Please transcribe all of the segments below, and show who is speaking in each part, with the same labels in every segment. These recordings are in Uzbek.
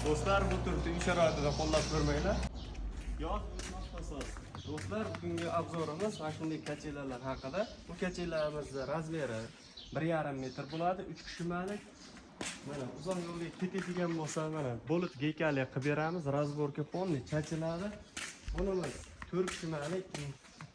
Speaker 1: Do'stlar, bu turni uy sharoitida qo'llab ko'rmanglar. Yoz o'tmas. Do'stlar, bugungi обзор imiz mana shunday качеля lar haqida. Bu качеля larimizni размер i 1,5 metr bo'ladi, 3 kishimalik. Mana uzoq yo'lga ketadigan bo'lsa, mana bo'lib гайка li qilib beramiz, разборка полный chachiladi. Bunimiz 4 kishimalik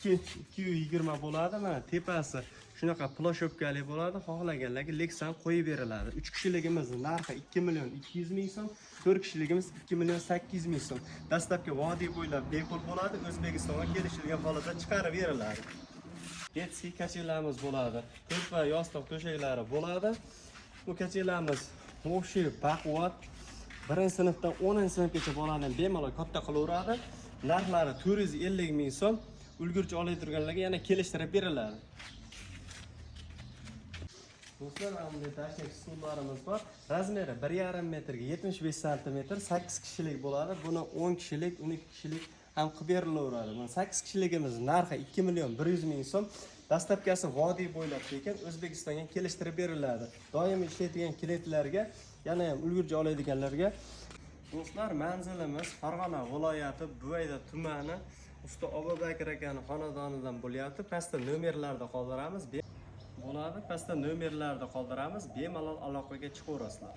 Speaker 1: 2 220 bo'ladi. Mana tepasi shunaqa площадка li bo'ladi. Xohlaganlarga Lexan qo'yib beriladi. 3 kishiligimiz narxi 2 million 200 ming so'm, 4 kishiligimiz 2 million 800 ming so'm. Dastlabki vodiy bo'ylab bepul bo'ladi, O'zbekistonga kelishilgan holatda chiqarib beriladi. Детский качеля miz bo'ladi. Ko'rpa, yostiq, to'shaklari bo'ladi. Bu качеля miz вообще baquvvat. Birinchi sinfdan 10 sinfgacha bolani bemalol katta qilaveradi. Narxlari 450 ming so'm. Ulgurji olay turganlarga yana kelishtirib beriladi. Do'stlar, mana bunday дачник stullarimiz bor. Размер i 1,5 metrga 75 santimetr, 8 kishilik bo'ladi. Buni 10 kishilik, 12 kishilik ham qilib berilaveradi. Buni 8 kishiligimiz narxi 2 million 100 ming so'm. Доставка si vodiy bo'ylab tekin, O'zbekistonga kelishtirib beriladi. Doimiy ishlaydigan клиент larga, yana ham ulgurji oladiganlarga. Do'stlar, manzilimiz Farg'ona viloyati, Buvayda tumani, usta Obubakr akani xonadonidan bo'lyapti. Pastda nomerlarda qoldiramiz. Bo'ladi, pastda nomerlarda qoldiramiz. Bemalol aloqaga chiqaverasizlar.